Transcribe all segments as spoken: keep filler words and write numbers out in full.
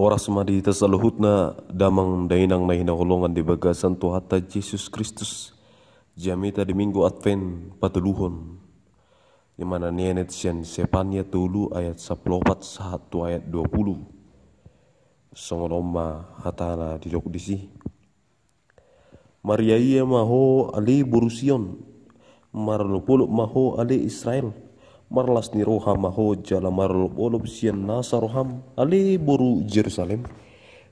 Horas ma di hita saluhutna, damang dainang na hinaholongan di bagasan Tuhanta Jesus Kristus. Jamita di Minggu Advent patoluhon, di mana nienet sian Sepania tolu ayat sampulu opat sahat tu ayat dua puluh. Songon on ma hatana didok disi. Mariaia ma ho ale boru Sion, marolopolop ma ho ale Israel, marlas ni roha ma ho jala marolopolop sian nasa roham ale boru Jerusalem.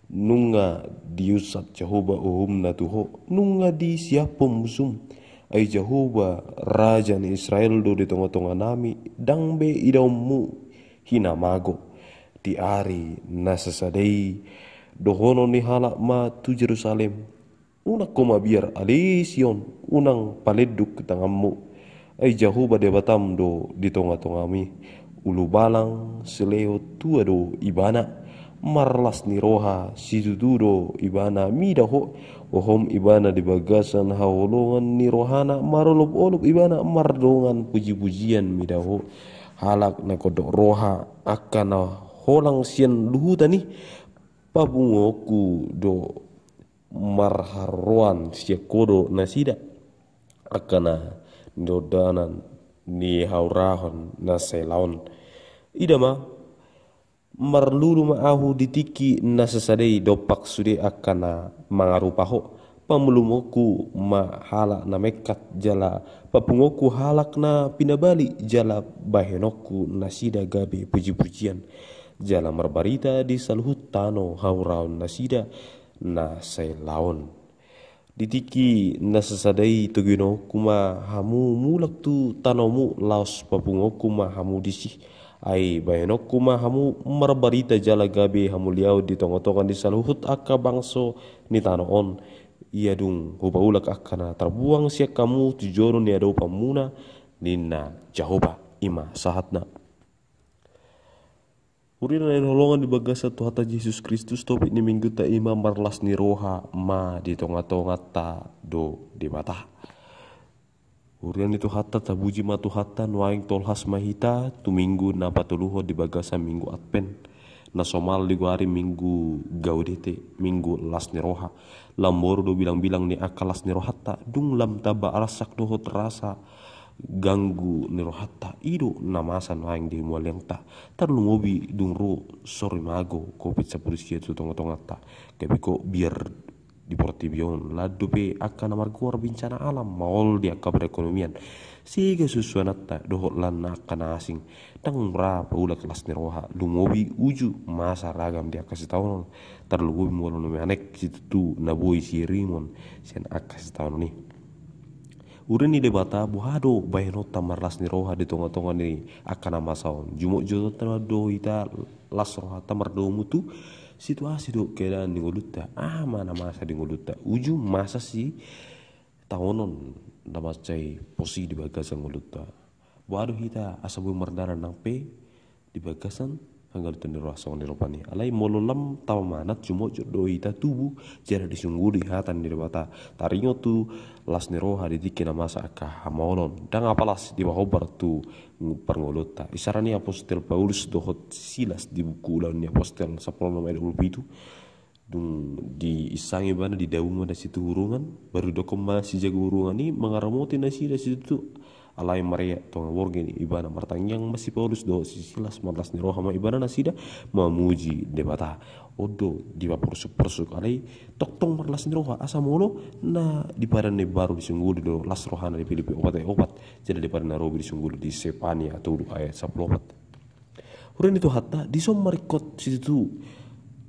Nunga diusat Jahowa uhumna tu ho, nunga disiaphon musum. Ai Jahowa, Raja ni Israel do di tongatonga nami, ndang be idaonmu hinamago. Di ari na sasada i dohonon ni halak ma tu Jerusalem, unang ho mabiar ale Sion, unang palenduk tanganmu. Ai Jahowa Debatam do di tongatongami, ulubalang silehon tua do ibana. Marlas ni roha situtu do ibana mida ho, hohom ibana di bagasan haholongan ni rohana, marolopolop ibana mardongan pujipujian mida ho. Halak na gondok roha angka na holang sian luhutan i, papunguonku do marharoroan sian ho do nasida, angka na nidondanan ni haurahon na sailaon. Ida ma, marlulu ma ahu di tingki na sasada i dompak sude angka na mangarupa ho. Pamulumhonku ma halak na mengkat jala papunguonku halak na pinabali jala bahenonku nasida gabe pujipujian jala marbarita di saluhut tano haurahon nasida na sailaon. Di tingki na sasada i toginonku ma hamu mulak tu tanomu laos papunguonku ma hamu disi. Ai bahenonku ma hamu marbarita jala gabe hamuliaon di tongatonga ni saluhut angka bangso ni tano on. Ia dung hupaulak angka na tarbuang sian hamu tu jolo ni adopanmuna, ninna Jahowa. I ma sahatna. Huria na hinaholongan di bagasan Tuhanta Jesus Kristus, topik ni minggunta i ma marlas ni roha ma di tongatonganta do Debata. Huria ni Tuhanta, tapuji ma Tuhanta, nuaeng tolhas ma hita tu minggu na patoluhon di bagasan minggu Advent, na somal digoari minggu Gaudete, minggu las ni roha. Lam boru do bilangbilang ni angka las ni rohanta, dung lam tamba arsak dohot rasa ganggu ni rohanta, i do na masa nuaeng di humualiangta. Tarlumobi dung ro sorimago covid sampulu sia tu tongatonganta. Gabe gok biar di portibi on, lan dope angka na margoar bencana alam, maol di angka perekonomian, sega suansuananta dohot lan angka na asing. Ndang ra paulak las ni roha, lumobi uju masa ragam di angka sitaonon. Tarlumobi molo na manek situtu na boi siirimon sian angka sitaonon i. Huria ni Debata, boha do bahenonta marlas ni roha di tongatonga ni angka na masa on? Jumotjot do hita las rohanta mardomu tu situasi dohot keadaan ni ngolunta. Aha ma na masa di ngolunta? Uju masa sitaonon na mansai pos i di bagasan ngolunta. Boha do hita asa boi mardalan nang pe di bagasan hangoluan ni roha songon i rupani? Alai molo lam tapamanat, jumotjot do hita tubu jala disungguli hata ni Debata. Taringot tu las ni roha di tingki na masa angka hamaolon. Ndang apalas dipahombar tu parngoluonta. Isarana i apostel Paulus dohot Silas di buku Ulaon ni Apostel sampulu onom ayat dua pulu pitu. Dung diinsangi ibana, didabu ma nasida tu hurungan, baru didokkon ma sijaga hurungan i mangaramoti nasida situtu. Alai mareak tonga borngin ibana, martangiang ma si Paulus dohot si Silas, marlas ni roha ma ibana nasida mamuji Debata. On do dipaporsukporsuk, alai tongtong marlas ni roha, asa molo na di padan na imbaru disungguli do las rohana di Pilipi opat ayat opat, jala di padan na robi disungguli di Sepania tolu ayat sampulu opat. Huria ni Tuhanta, dison ma ringkot situtu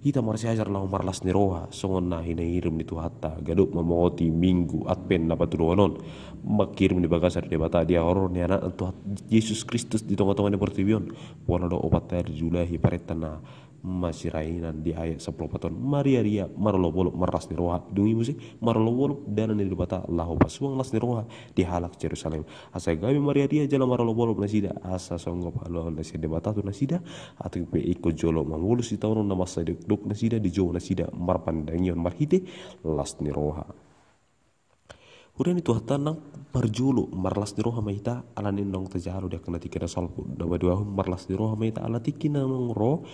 hita marsiajar laho marlas ni roha songon na hinirim ni Tuhanta. Ganup mamongoti minggu Advent na patoluhon on, mangkirim di bagasan Debata di haroro ni Anakna Tuhan Jesus Kristus di tongatonga ni portibi on. Pola do opat ari diulahi parenta na masirainan di ayat sampulu opat on. Mariaria, marolopolop, marlas ni roha. Dung i muse, marolopolop dalan ni Debata laho pasuang las ni roha di halak Jerusalem. Asa gabe mariaria jala marolopolop nasida, asa songgop haluaon na sian Debata tu nasida, atik pe ingkon jolo mamolus sitaonon na mansai dokdok nasida, dijou nasida marpandangion marhite las ni roha. Huria ni Tuhanta, nang parjolo marlas ni roha ma hita, alani naung tajalo di angka na tingki na salpu. Na paduahon, marlas ni roha ma hita ala tingki na naung ro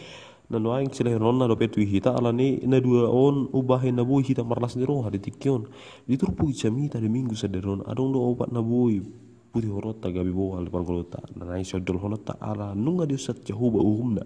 Na nuaeng silehononna dope tu hita, alani na dua on umbahen na boi hita marlas ni roha di tingki on. Di turpuk jamita di Minggu sadari on adong do opat na boi putihononta gabe bohal di parngoluonta. Na naeng siondolhononta ala nunga diunsat Jahowa uhumna,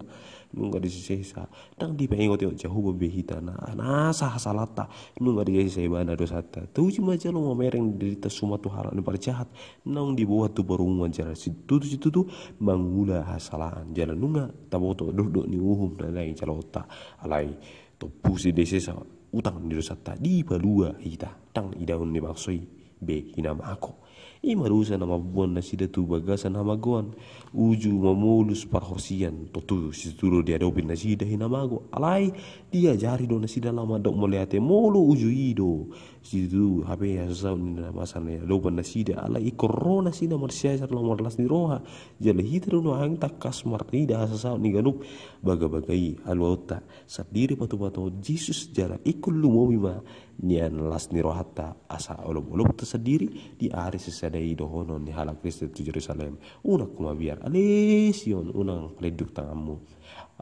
nunga disesesa. Ndang dipaingot-ingot Jahowa be hita na nasa hasalaanta, nunga disesesa ibana dosanta. Tusi ma jalo mamereng dirinta suman tu halak na parjahat, naung diboan tu parumuan jala situtu-situtu mangula hasalaan. Jala nunga taboto dohot ni uhum na naeng jaloonta. Alai tompu disesesa utang ni dosanta, dipalua hita, ndang idaon ni bangso i be hinamago. I ma dosa na mamboan nasida tu bagasan hamagoan. Uju mamolus parhorsian, tontu situtu do diadopi nasida hinamago. Alai diajari do nasida laho mandok mauliate molo uju i do. Situtu hape hasasaut ni na masa na diadopan nasida, alai ingkon ro nasida marsiajar laho marlas ni roha. Jala hita do nuaeng tangkas marnida hasasaut ni ganup bagabaga i haluaonta sandiri patupaton Jesus. Jala ingkon lumobi ma nian las ni rohanta asa olopolopta sandiri di ari sisada i dohonon ni halak Kristen tu Jerusalem. Unang ho mabiar, ale Sion, unang palindung tanganmu.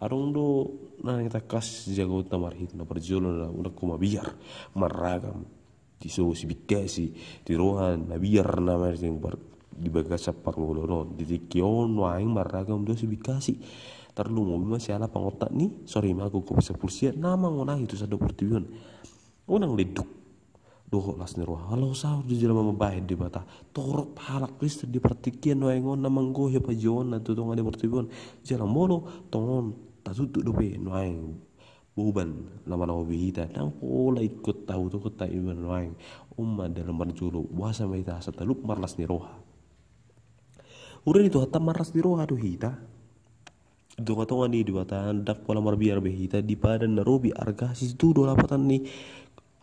Adong do na naeng tangkas jagaonta marhite na parjolo na unang ho mabiar marragam. Di so sibingkasi, di roha na biar na marsing di bagasan parngoluon on. Di tingki on nuaeng marragam do sibingkasi. Tarlumobi ma siala pangontak ni sorimago Covid sampulu sia na mangonangi tu sandok portibi on. Unang lindung dohot las ni roha. Olo saur do jala mambahen Debata. Torop halak Kristen di partingkian nuaeng on na manggohi panjouonna tu tonga ni portibi on. Jala molo tongon tatutu dope nuaeng boban na manaopi hita, ndang pola ingkon taboto hita ibana nuaeng. On ma dalan parjolo, boasa ma hita asa talup marlas ni roha. Huria ni Tuhanta, marlas ni roha do hita di tongatonga ni Debata, ndang pola marbiar be hita di padan na robi, arga situtu do lapatan ni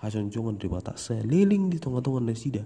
hajonjongan Debata saleleng di tongatonga nasida.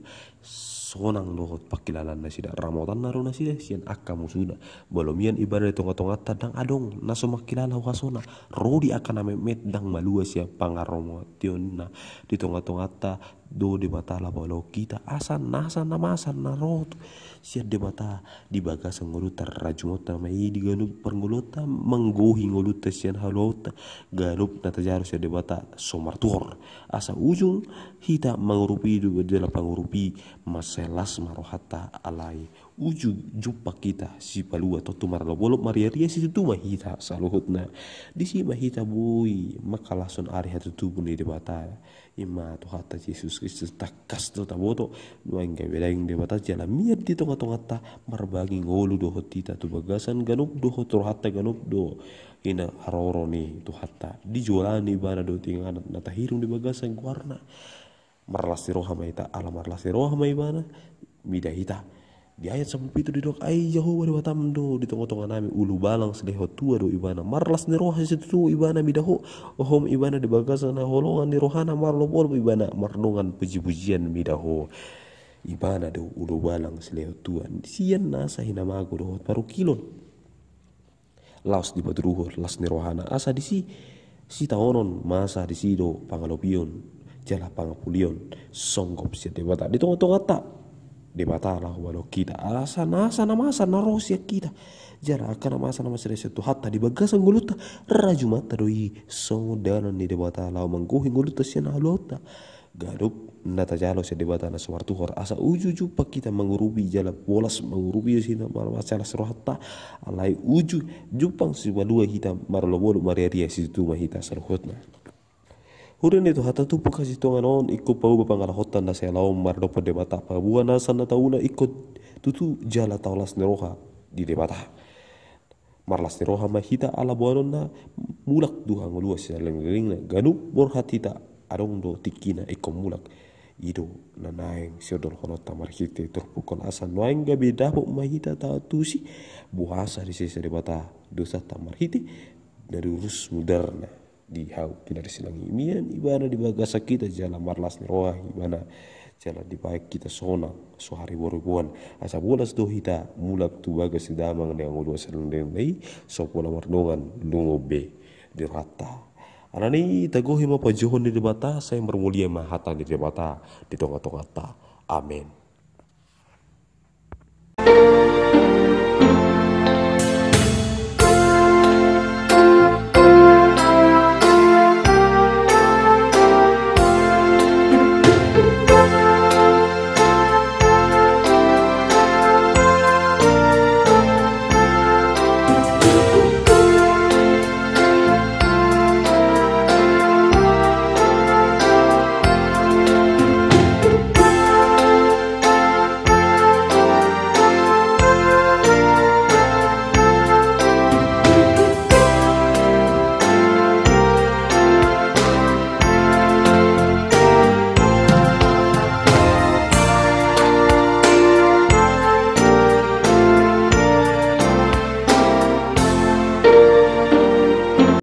Sonang dohot pangkilalaan nasida, ramotanna do nasida sian angka musuna. Molo mian ibana di tongatonganta, ndang adong na so mangkilala huasona. Ro di angka na metmet, ndang malua sian pangaramotonna di tongatonganta do Debata laho paoloi hita. Asa nasa na masa na ro tu sian Debata di bagasan ngolunta, rajumanta ma i di ganup parngoluonta, manggohi ngolunta sian haluaonta. Ganup na tajalo sian Debata so martuhor. Asa uju hita mangurupi do jala pangurupi, mansai las ma rohanta, alai uju jumpang hita Sipalua, tontu marolopolop mariaria situtu ma hita saluhutna. Disi ma hita boi mangkalashon ari hatutubu ni Debata. I ma Tuhanta Jesus Kristus. Tangkas do taboto nuaeng gabe daging Debata jala mian di tongatonganta, marbagi ngolu dohot hita tu bagasan ganup dohot rohanta ganup do. I na haroro ni Tuhanta, dijolani ibana dohot inganan na tahirim di bagasan goarna. Marlas ni roha ma hita, ala marlas ni roha ma ibana mida hita. Di ayat sampulu pitu didok, ai Jahowa Debatam do di tongatonganami, ulubalang silehon tua do ibana. Marlas ni roha situtu ibana mida ho, hohom ibana di bagasan haholongan ni rohana, marolopolop ibana mardongan pujipujian mida ho. Ibana do ulubalang silehon tua sian nasa hinamago dohot parungkilon. Laos dipatuduhon las ni rohana asa disi sitaonon, masa disi do pangalopion jala pangampulion songgop sian Debata di tongatonganta. Debata laho paoloi hita asa nasa na masa na ro sian hita jala angka na masa na masirasian Tuhanta di bagasan ngolunta. Rajumanta do i songon dalan ni Debata laho manggohi ngolunta sian haluaonta. Ganup na tajalo sian Debata na so martuhor, asa uju jumpang hita mangurupi jala pola mangurupi hita marlas ni rohanta, alai uju jumpang Sipalua hita marolopolop mariaria situtu ma hita saluhutna. Huria ni Tuhanta, turpuk hasintongan on ingkon paboa pangalahonta na sialaho on mardophon Debata, paboa nasa na taula ingkon tutu jala tao las ni roha di Debata. Marlas ni roha ma hita ala boanonna mulak tu hangoluan saleleng ni lelengna. Ganup borhat hita adong do tingkina ingkon mulak. I do na naeng siondolhononta marhite turpuk on asa nuaeng gabe dapot ma hita taantusi boasa disesesa Debata dosanta marhite na durus mudarna. Di hau pinarsilang i, mian ibana di bagasan hita jala marlas ni roha ibana jala dibahen hita sonang so hariboruboan, asa bolas do hita mulak tu bagas ni damang ni hangoluan saleleng ni lelengna i so pola mardongan lungun be di rohanta. Alani i tagohi ma panjouon ni Debata, sai marmulia ma hata ni Debata di tongatonganta. Amen.